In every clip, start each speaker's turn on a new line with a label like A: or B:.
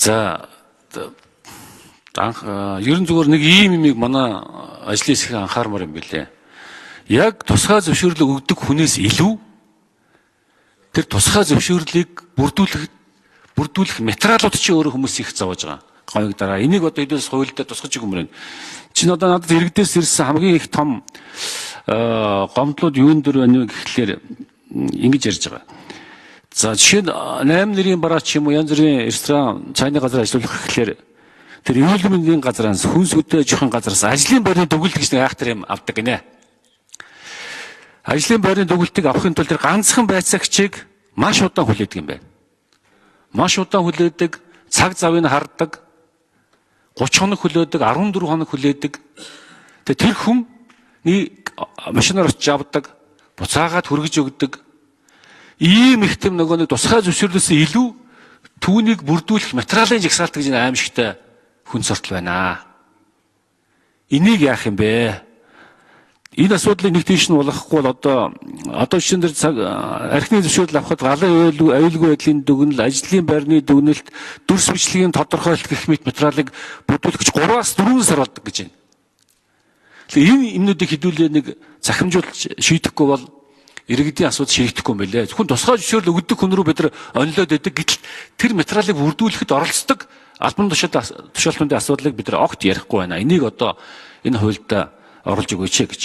A: За, анх ер нь зүгээр нэг ийм юмыг манай ажлын хэсэг анхаармаар юм билээ. Яг тусгай зөвшөөрлөг өгдөг хүнээс илүү тэр тусгай зөвшөөрлийг бүрдүүлэх материалууд чи өөрөө хүмүүс их зовоож байгаа. Гоёг дараа. Энийг одоо хэдээс хуульдаа тусгаж өгмөр байна. Чинь одоо надад иргэдээс ирсэн хамгийн их том гомдлууд юун дээр байна вэ гэхлээр ингэж ярьж байгаа. За, жишээ нь 8 нэрийн бараа ч юм уу, янз бүрийн ресторан, цайны газар ажиллах гэхлээр тэр эрүүл мэндийн газраас, хүнс хөдөө аж ахуйн газраас ажлын байрны дүгэлт гэж нэг айхтар юм авдаг гинэ. Ажлын байрны дүгэлтийг авахын тулд тэр ганцхан байцаагчийг маш удаан хүлээдэг юм байна. Маш удаан хүлээдэг, цаг завыг хардаг, 30 хоног хүлээдэг, 14 хоног хүлээдэг. Тэгээ тэр хүн нэг машинаар очиж авдаг, буцаагаад хүргэж өгдөг. Ийм их тэм нөгөө нэг тусгай зөвшөөрлөөс илүү түүнийг бүрдүүлэх материалын жагсаалт гэж аимшигтай хүн сортол байна. Энийг яах юм бэ? Энэ асуудлыг нэг тийш нь болгохгүй бол одоо жишээн дээр цаг архины зөвшөөрөл авахд галын аюулгүй байдлын дүгнэл, ажлын байрны дүгнэлт, дүрс бичлэгийн тодорхойлолт гэх мэт материалыг бүрдүүлэх гэж 3-аас 4 сар болдог гэж байна. Тэгэхээр энэ юмнуудыг хэдүүлээ нэг захимжуулж шийдэхгүй бол иргэдийн асуудал шийдэхгүй юм билээ. Зөвхөн тусгай зөвшөөрөл өгдөг хүн рүү бид нар онилоод байдаг. Гэтэл тэр материалыг бүрдүүлэхэд оролцдог албан тушаалтын асуудлыг бид нар огт ярихгүй байна. Энийг одоо энэ хуульд оруулж өгөөч гэж.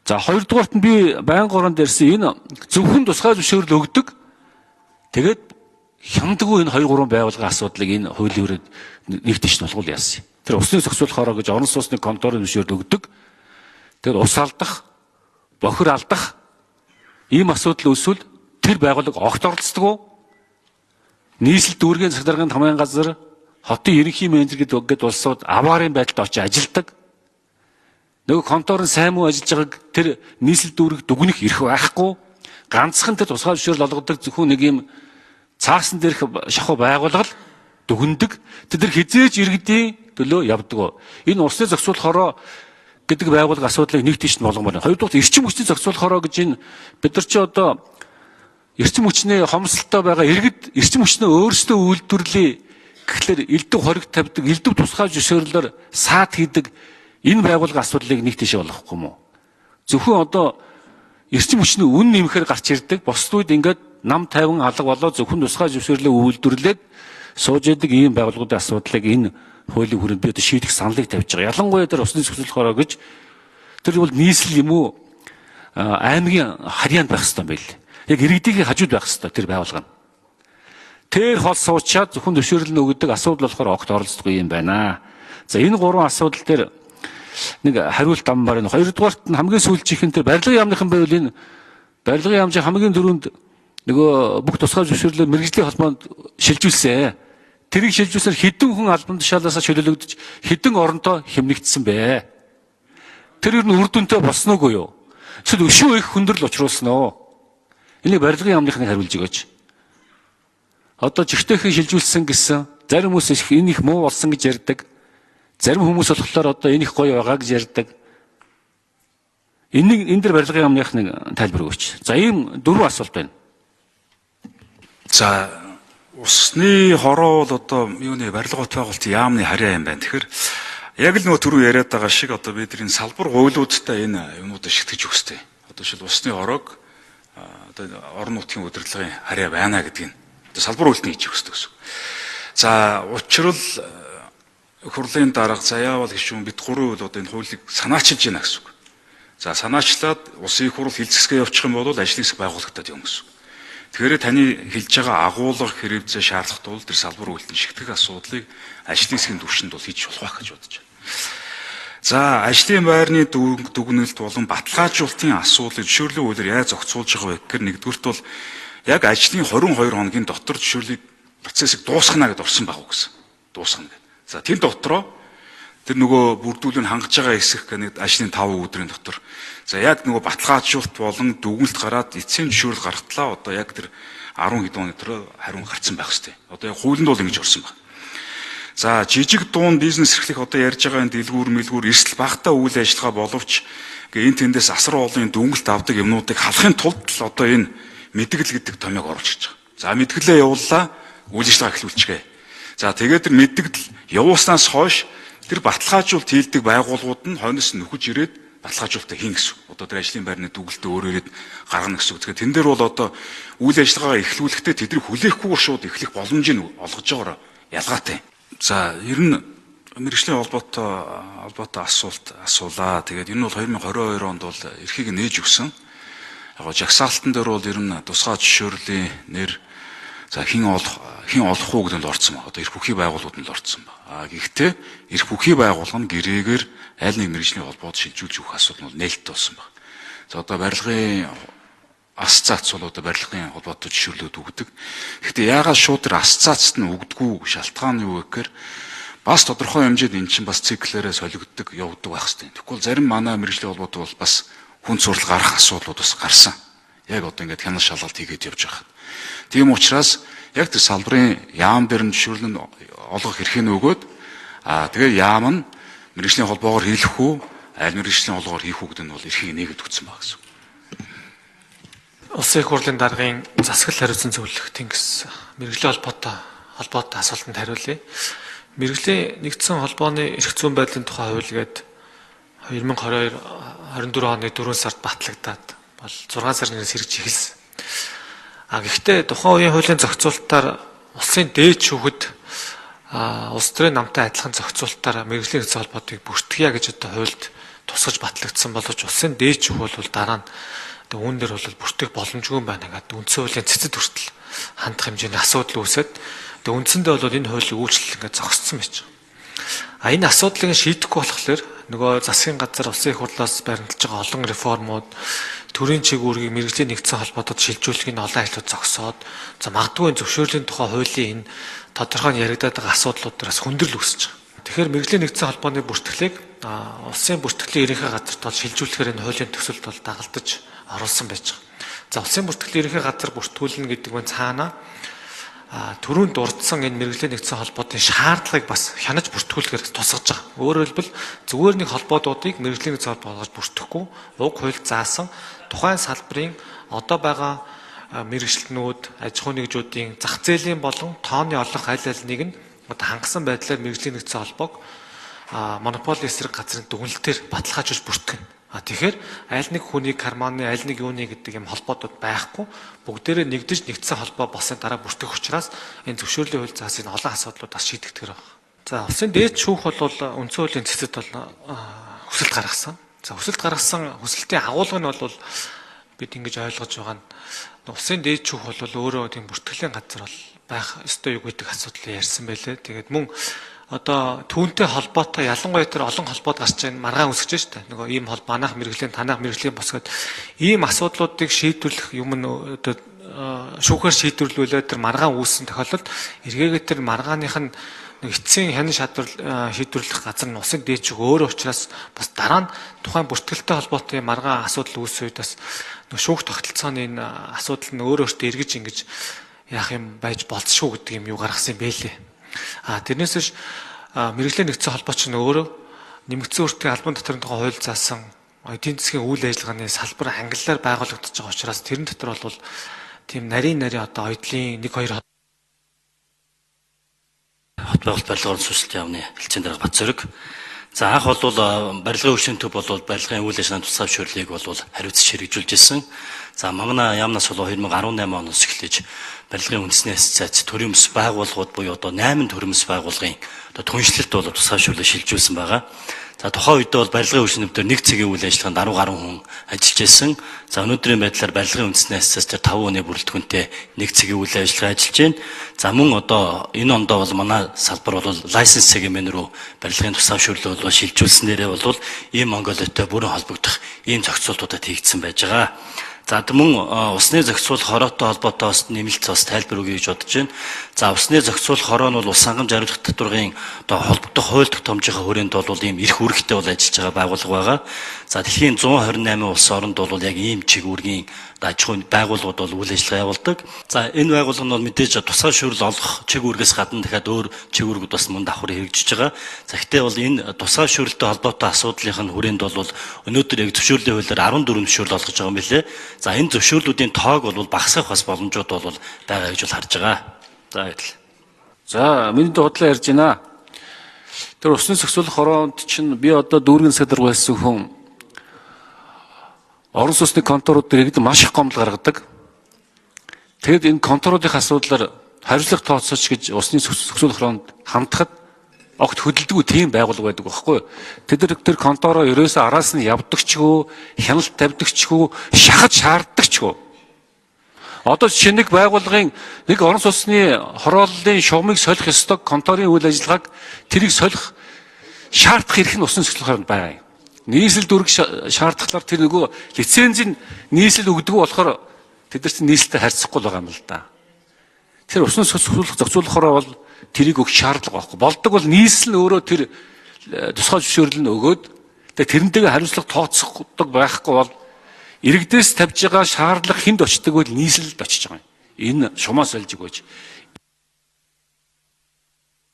A: За, хоёрдугаарт нь би байнгын оронд ярьсан энэ зөвхөн тусгай зөвшөөрөл өгдөг. Тэгээд хямдгүй энэ 2 3 байгууллагын асуудлыг энэ хуулийн хүрээнд нэг тийш нь болгол яасан. Тэр усны зохицуулах хороо гэж орон сууцны конторын зөвшөөрөл өгдөг. Тэгээд ус алдах, бохир алдах ийм асуудал үүсвэл тэр байгууллага огт оролцдог. Нийслэл дүүргийн засаг даргын тамгын газар, хотын ерөнхий менежер гэдэг улсууд аваарын байдалд очиж ажилдаг. Нөгөө контор нь сайн муу ажиллаж байгааг тэр нийслэл дүүрэг дүгнэх эрх байхгүй. Ганцхан тэр тусгай зөвшөөрөл олгодог зөвхөн нэг юм цаасан дээрх шахуу байгууллага дүгндэг. Тэд нар хизээж иргэдийн төлөө явдаг. Энэ усны зохицуулах хороо гэдэг байгууллага асуудлыг нэг тийш нь болгомоор байна. Хоёрдугаар, эрчим хүчний зохицуулах хороо гэж энэ бид нар чи одоо эрчим хүчний хомсолтой байгаа иргэд эрчим хүчнээ өөрсдөө үйлдвэрлэе гэхлээр элдв хориг тавьдаг, элдв тусгай зөвшөөрлөөр саад хийдэг энэ байгууллага асуудлыг нэг тийшээ болгохгүй юм уу? Зөвхөн одоо эрчим хүчний үн нэмэхээр гарч ирдэг. Бусд үед ингээд нам тайван алга болоо зөвхөн тусгай зөвшөөрлөө үйлдвэрлээд сууж идэг ийм байгууллагуудын асуудлыг энэ хуулийн хүрээнд би одоо шийдэх саналыг тавьж байгаа. Ялангуяа тэр усны зохицуулах хороо гэж тэр бол нийслэл юм уу, аймгийн харьяанд байх хэрэгтэй юм байл. Яг иргэдийн хажууд байх хэрэгтэй тэр байгууллага нь. Тэр хол суучаад зөвхөн зөвшөөрөл нь өгдөг, асуудал болохоор огт оролцдоггүй юм байна. За, энэ гурван асуудал дээр нэг хариулт аммаар байна. Хоёрдугаарт нь хамгийн сүүлчийнх нь тэр барилгын яамныхан байвал энэ барилгын яамын хамгийн түрүүнд нөгөө бүх тусгай зөвшөөрлөө мэргэжлийн холбоонд шилжүүлсэн. Тэрийг шилжүүлсээр хэдэн хүн албан тушаалаасаа чөлөөлөгдөж, хэдэн оронтой хэмнэгдсэн бэ? Тэр ер нь үр дүнтэй болсон уугүй юу? Эсвэл өшөө их хүндрэл учруулсан уу? Энийг барилгын яамныхныг хариулж өгөөч. Одоо жигтэйхэн шилжүүлсэн гэсэн зарим хүмүүс их энэ их муу болсон гэж ярьдаг. Зарим хүмүүс болохоор одоо энэ их гоё байгаа гэж ярьдаг. Энийг энэ дэр барилгын яамных нэг тайлбар өгөөч. За, ийм дөрвөн асуулт байна.
B: За, усны хороо бол одоо юуны барилга бот байгуулалтын яамны харьяа юм байна. Тэгэхээр яг л нөгөө түрүү яриад байгаа шиг одоо бид энэ салбар хуулиудтай энэ юмнуудаа шигтгэж өгөх хэрэгтэй. Одоо жишээл усны хороог одоо орон нутгийн удирдлагын харьяа байна гэдгийг одоо салбар хуульд хийж өгөх хэрэгтэй гэсэн. За, учир нь хурлын дарга Заяавал гишүүн бид гурван үйл одоо энэ хуулийг санаачилж байна гэсэн үг. За, санаачлаад улсын их хурл хилцэсгээ явуучих юм бол ажлын хэсэг байгуулагдаад явна гэсэн үг. Тэгэхээр таны хэлж байгаа агуулга хэрэгцээ шаардлагатай бол тэр салбар үйлдэл шигтгэх асуудлыг ажлын хэсгийн түвшинд бол хийж болох байх гэж бодож байна. За, ажлын байрны дүгнэлт болон баталгаажуулалтын асуудлыг зөвшөөрлийн хуулиар яаж зохицуулж байгаа вэ гэхээр нэгдүгüрт бол яг ажлын 22 хоногийн дотор зөвшөөрлийг процессыг дуусгана гэдээ орсон байгаа гэсэн. Дуусгана гэдэг. За, тэр дотроо тэр нөгөө бүрдүүлэн хангаж байгаа хэсэг нэг ажлын 5 өдрийн дотор за яг нөгөө баталгаажуулалт болон дүгнэлт гараад эцсийн зөвшөөрөл гартлаа одоо яг тэр 10 хэдэн оны дотор хариу гарцсан байх хэвээр. Одоо яг хуулинд бол ингэж орсон байна. За, жижиг дуун бизнес эрхлэх одоо ярьж байгаа энэ дэлгүүр мэлгүүр эрсдэл багтаа үйл ажиллагаа боловч гэ энэ тэндээс асар олон дүгнэлт авдаг юмнуудыг халахын тулд л одоо энэ мэдгэл гэдэг томьёог оруулж ирж байгаа. За, мэдгэлээ явууллаа, үйл ажиллагаа эхлүүлчихье. За тэгээд тэр мэддэгдэл явуулснаас хойш тэр баталгаажуулалт хийлдэг байгууллагууд нь хойноос нөхөж ирээд баталгаажуулалтаа хийн гэсэн. Одоо тэр ажлын байрны дүгэлтээ өөр ирээд гаргана гэсэн. Тэгэхээр тэн дээр бол одоо үйл ажиллагаагаа эхлүүлэхдээ тэдний хүлээхгүйгээр шууд эхлэх боломжийг олгож байгаараа ялгаатай. За ер нь мэргэжлийн холбоотой асуулт асуулаа. Тэгээд энэ бол 2022 онд бол эрхийг нээж өгсөн. Яг жагсаалтан дээр бол ер нь тусгай зөвшөөрлийн нэр за хэн олох уу гэдэг нь орсон ба. Одоо эрх бүхий байгууллагууд нь л орсон ба. А гэхдээ эрх бүхий байгууллага нь гэрээгээр аль нэг мэргэжлийн холбоод шилжүүлж өгөх асуудал нь бол нээлттэй болсон ба. За одоо барилгын ассоциац бол одоо барилгын холбоотой зөвшөөрлүүд өгдөг. Гэхдээ яагаад шууд тэр ассоциацт нь өгдөггүй шалтгаан нь юу вэ гэхээр бас тодорхой хэмжээнд эн чинь бас циклээрээ солигддог явдаг байх хэрэгтэй. Тэгэхгүй зарим манай мэргэжлийн холбоод бол бас хүн зурл гарах асуудлууд бас гарсан. Яг одоо ингээд хянал шалгалт хийгээд явж байхад. Тийм учраас яг тэр салбарын яам дээр нь зөвшөөрлөн олгох эрхийг өгөөд тэгээ яам нь мэргэжлийн холбоогоор хийлэх үү, аль мэргэжлийн холбоогоор хийх үү гэдэг нь бол эрхийг нээгээд өгсөн баг гэсэн.
C: Улсын их хурлын даргын засаглал хариуцсан зөвлөх Тэнгис мэргэжлийн холбоотой асуултанд хариулъя. Мэргэжлийн нэгдсэн холбооны эрх зүйн байдлын тухай хууль гээд 2022 24 оны 4 сард батлагдаад бол 6 сарын 1-ээс хэрэгжиж эхэлсэн. А гэхдээ тухайн үеийн хуулийн зохицуултаар улсын дээд шүүхэд улс төрийн намтай адилхан зохицуултаар мэргэжлийн нэгдсэн холбоотыг бүртгэе гэж одоо хуульд тусгаж батлагдсан боловч улсын дээд шүүх бол дараа нь үүн дээр бол бүртгэх боломжгүй байна гэдэг үндсэн хуулийн цэцэд хүртэл хандах хэмжээний асуудал үүсээд тэгээ үндсэндээ бол энэ хуулийн үйлчлэл ингээд зогссон байж байгаа. А энэ асуудлыг шийдэхгүй болохоор нөгөө засгийн газар улсын их хурлаас баримталж байгаа олон реформууд төрийн чиг үүргийг мэргэжлийн нэгдсэн холбоотод шилжүүлэх энэ олон ажлууд зогсоод за магадгүй зөвшөөрлийн тухай хуулийн энэ тодорхой нь яригадаад байгаа асуудлууд дээрээс хүндрэл үүсэж байгаа. Тэгэхээр мэргэжлийн нэгдсэн холбооны бүртгэлийг улсын бүртгэлийн ерөнхий газарт бол шилжүүлэхээр энэ хуулийн төсөлд бол дагалдаж оруулсан байж байгаа. За улсын бүртгэлийн ерөнхий газар бүртгүүлнэ гэдэг нь цаана түрүүнд дурдсан энэ мэргэжлийн нэгдсэн холбоотын шаардлагыг бас хянаж бүртгүүлэхээр тусгаж байгаа. Өөрөөр хэлбэл зүгээр нэг холбоотуудыг мэргэжлийн нэгдсэн холбоо болгож бүртгэхгүй уг хууль заасан тухайн салбарын одоо байгаа мэргэжилтнүүд, аж ахуйн нэгжүүдийн зах зээлийн болон тооны олонх аль аль нэг нь одоо хангасан байдлаар мэргэжлийн нэгдсэн холбоог монополи эсрэг газрын дүгнэлтээр баталгаажуулж бүртгэнэ. Тэгэхээр аль нэг хүний карманы аль нэг юуны гэдэг юм холбоотууд байхгүй бүгдээрээ нэгдэж нэгдсэн холбоо болсны дараа бүртгэх учраас энэ зөвшөөрлийн хууль заасын олон асуудлууд бас шийдэгдэхэр байна. За улсын дээд шүүх бол үндсэн хуулийн цэцэд бол хүсэлт гаргасан. За хүсэлт гаргасан хүсэлтийн агуулга нь бол бид ингэж ойлгож байгаа нь улсын дээд шүүх бол өөрөө тийм бүртгэлийн газар бол байх ёстой юу гэдэг асуудлыг ярьсан байлээ. Тэгээд мөн одоо түүнтэй холбоотой ялангуяа тэр олон холбоод гарч байгаа маргаан үсгэж штэ. Нөгөө ийм холбоо манайх мэргэжлийн танайх мэргэжлийн бос гэд ийм асуудлуудыг шийдвэрлэх юм нь одоо шүүхээр шийдвэрлүүлээд тэр маргаан үүссэн тохиолдолд эргээгээ тэр маргааных нь эцсийн хянан шийдвэрлэх газар нь улсын дээд шүүх өөрөө учраас бас дараа нь тухайн бүртгэлтэй холбоотой маргаан асуудал үүссэн үед бас шүүх тогтолцооны энэ асуудал нь өөр өөртөө эргэж ингэж яах юм байж болцшгүй гэдэг юм юу гаргасан юм бэлээ. Тэрнээс биш мэргэжлийн нэгдсэн холбоо чинь өөрөө нэмэгдсэн үртгийн албан дотрын тухай хууль заасан эдийн засгийн үйл ажиллагааны салбар ангиллаар байгуулагдаж байгаа учраас тэрэн дотор бол тийм нарийн одоо оюутлын 1 2
D: хот байгуулалт барилгын сүсэлт яамны хэлцээний дарга Батцөрөг. За анх бол барилгын хөгжлийн төв бол барилгын үйл ажиллагааны тусгай зөвшөөрлийг бол хариуцж хэрэгжүүлж ирсэн. За манай яамнаас бол 2018 оноос эхлэж барилгын үндэсний ассоциац төрийн бүс байгууллагууд буюу одоо 8 төрийн бүс байгууллагын одоо түншлэлт бол тусгай зөвшөөрлийг шилжүүлсэн байгаа. За тухайн үед бол барилгын хөгжлийн төв дээр нэг цэгийн үйл ажиллагаанд 10 гаруй хүн ажиллаж байсан. За өнөөдрийн байдлаар барилгын үндэсний ассоциац дээр 5 хүний бүрэлдэхүүнтэй нэг цэгийн үйл ажиллагаа ажиллаж байна. За мөн одоо энэ ондоо бол манай салбар бол лайсенс цэгийн рүү барилгын тусгай зөвшөөрлөө бол шилжүүлснээрээ бол ийм Монголиотой бүрэн холбогдох ийм зохицуултуудад хийгдсэн байж байгаа. За мөн усны зохицуулах хороотой холбоотой бас нэмэлт бас тайлбар өгье гэж бодож байна. За усны зохицуулах хороо нь бол ус хангамж хариуцах татварын одоо холбогдох хууль тогтоомжийнхаа хүрээнд бол ийм эрх үүрэгтэй бол ажиллаж байгаа байгууллага байгаа. За дэлхийн 128 улс оронд бол яг ийм чиг үүргийн аж ахуйн байгууллагууд бол үйл ажиллагаа явуулдаг. За энэ байгууллага нь бол мэдээж тусгай шүүрэл олгох чиг үүргээс гадна дахиад өөр чиг үүргүүд бас мөн давхар хэрэгжиж байгаа. За гэхдээ бол энэ тусгай шүүрэлтэй холбоотой асуудлынх нь хүрээнд бол өнөөдөр яг зөвшөөрлийн хуулиар 14 зөвшөөрөл олгож байгаа юм билээ. За энэ зөвшөөрлүүдийн тоог бол багасгах бас боломжууд бол байгаа гэж бол харж байгаа. За баярлалаа.
A: За, миний худлаа ярьж байна. Тэр усны зохицуулах хороонд чинь би одоо дүүргийн засаг дарга байсан хүн орон сууцны конторууд дээр иргэд маш их гомдол гаргадаг. Тэгэд энэ конторуудын асуудлаар хариуцлага тооцооч гэж усны зохицуулах хороонд хандхад огт хөдөлдөггүй тийм байгууллага байдаг байхгүй юу? Тэд нар тэр контороо ерөөсөө араас нь явдагчгүй, хяналт тавьдагчгүй, шахаж шаарддагчгүй. Одоо жишээ нэг байгууллагын нэг орон сууцны хорооллын шугамыг солих ёстой конторын үйл ажиллагааг тэрийг солих шаардах эрх нь усан зохицуулах хороонд байгаа юм. Нийслэл дүрэг шаардахлаар тэр нөгөө лицензийн нийслэл өгдөг болохоор тэд нар чинь нийслэлтэй харьцахгүй л байгаа юм л да. Тэр усан зохицуулах хороо бол тэрийг өгөх шаардлага байхгүй. Болдог бол нийслэл нь өөрөө тэр тусгай зөвшөөрөл нь өгөөд тэгээ тэрнтэйгээ хариуцлага тооцохгүй байхгүй бол иргэдээс тавьж байгаа шаардлага хүнд очдог бол нийслэлд очиж байгаа юм. Энэ шумаа сольж өгөөч.